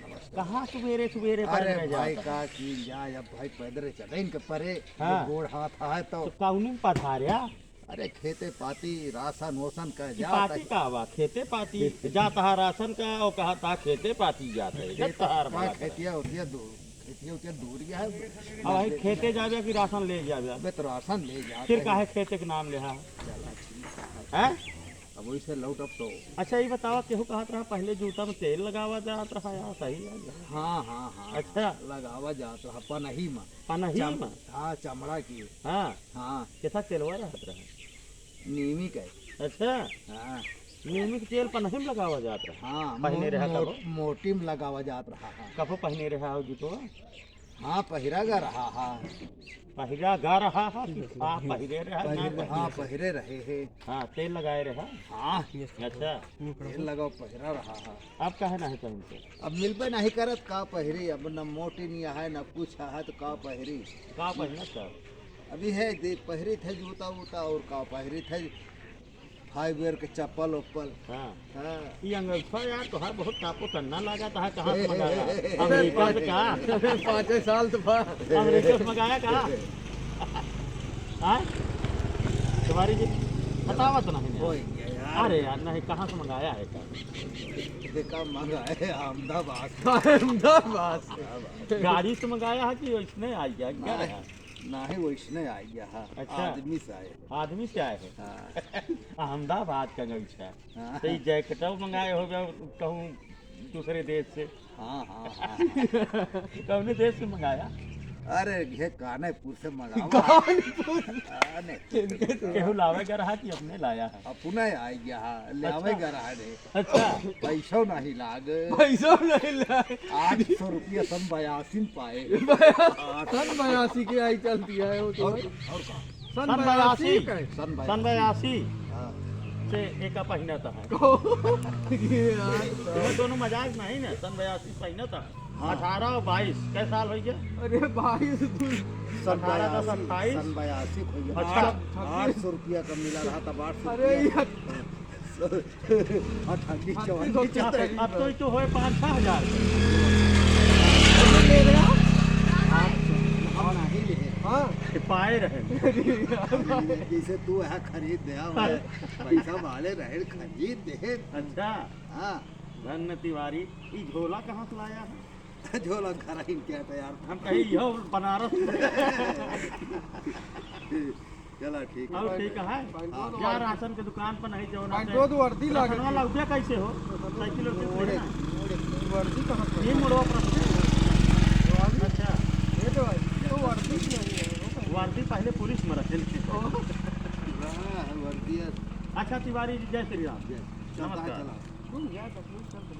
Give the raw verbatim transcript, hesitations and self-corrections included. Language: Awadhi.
कहाँ सुबेरे सुबेरे अरे पैदल भाई, जाता है? का की जाए, अब भाई पैदल चले इनके परे, हाँ। गोड़ हाथ आए तो। तो कौनी में पधार्या? अरे खेते पाती, राशन वोसन का कि जाता पाती है। का बा? खेते पाती जाता है राशन का, और कहा था खेते पाती जाता है। खेते जब तहार का वाला खेतिया उतिया दू-, खेतिया उतिया दूर गया है। अब भाई खेते जाबे कि राशन ले जाबे? अबे तो राशन ले जाते फिर हैं। काहे खेते के नाम ले हा? चला ठीक है। हैं? अब वैसे लौटब तो। अच्छा, ये बतावा, केहू कहत रहा पहले जूता में तेल लगावा जात रहा यार, सही है? हाँ, हाँ, हाँ। अच्छा। लगावा जात रहा पनही में। पनही चम-, में? हाँ, चमड़ा की। हाँ। हाँ। कैसा तेलवा रहत रहा? नीमी का। अच्छा। हाँ। नीमी के तेल पनही में लगावा जात रहा? हाँ, पहने मो-, रहा मो-, कबो? मोटी में लगावा जात रहा, हाँ। कबो पहने रहा हो जूतवा? हाँ, पहिरा गा रहा, हाँ। पहिरा गा रहा, हाँ, कि हाँ, पहिरे रहा, ना पहिरे, हाँ, पहिरे। पहिरे रहे हैं। हाँ, तेल लगाए रहा। हाँ। अच्छा। तेल लगाओ, पहिरा रहा, हाँ। अब काहे नाहीं पहनते? अब मिलबे नाहीं करत, का पहिरी? अब न मोटी नहीं है, न कुछ है, तो का पहिरी? का पहिरत है? अभी है, दे, पहिरी थे जूता वूता और का पहिरी थे? Fiber के चप्पल उप्पल। हाँ। हाँ। ई अंगूठा यार तोहार बहुत टापो टन्ना लागत है, कहाँ से मंगाया? अमेरिका से का? पाँचे साल तो बा। अमेरिका से मंगाया का? हाँ? तुम्हारी जी बतावा तो नहीं। होई गया यार। अरे यार, नहीं, कहाँ से मंगाया है का? देखा, मंगाया है अहमदाबाद से। अहमदाबाद से। गाड़ी से मंगाया है कि इसने आ गया? क्या नहीं। रहा? नाहीं, वैसने आए गया है। अच्छा। आदमी से आए। आदमी से आए हैं। हाँ। अहमदाबाद का गई है। हाँ। तो ये जैकेटो मंगाए हो गए कहूँ दूसरे देश से। हाँ, हाँ, हाँ। कौने देश से मंगाया? अरे, ये कानपुर से मंगावा। कानपुर? हाँ, नहीं। केहू लावे का रहा कि अपने लाया है? अपना ही आए गया है, ले आवे का रहा रे। अच्छा। पैसो नहीं लाग। पैसो नहीं लाग। आठ सौ रुपया सन बयासी में पाए। सन बयासी के आई चलती है वो तो और, भाई। और का? सन सन बयासी बयासी। का है। सन बयासी। सन बयासी। हाँ। से एका पहिना था है। ये यार। ये दोनों मजाक नहीं ना, सन बयासी पहिना था। हाँ। अठारह और बाईस, कै साल हो गया? अरे बाईस। सन अठारह दस बयासी, अट्ठाईस। सन बयासी हो गया। अच्छा। आठ, आठ सौ रुपया का मिला रहा था, आठ सौ अरे रुपया। यार। हाँ, ठंडी छत्तीस सौ चौंतीस के करीब। अब तो, तो होए पाँच छः हजार। ले रहे आप? हाँ, नहीं ले। हाँ। पाए रहे। अरे यार। जैसे तू है खरीद दे, हाँ, पैसा वाले रहे, खरीद दे। अच्छा। हाँ। धन्य तिवारी, ई झोला कहाँ से लाया है? झोला घर ही क्या था यार। हम कही, "यो बनारस।" चला, ठीक है। और ठीक है? हाँ। जा राशन के दुकान पर नहीं जाओ ना। पैंटो तो वर्दी लागे। राशन वाला उठे कैसे हो? साइकिल उठे थोड़ी ना। वर्दी कहाँ पर? ये मोड़वा पर रखते हैं। अच्छा। ये तो भाई, ये तो वर्दी भी नहीं है। वर्दी पहले पुलिस में रखे थे। हाँ, वर्दी है। अच्छा, तिवारी जी, जय श्री राम। जय। नमस्कार। चला।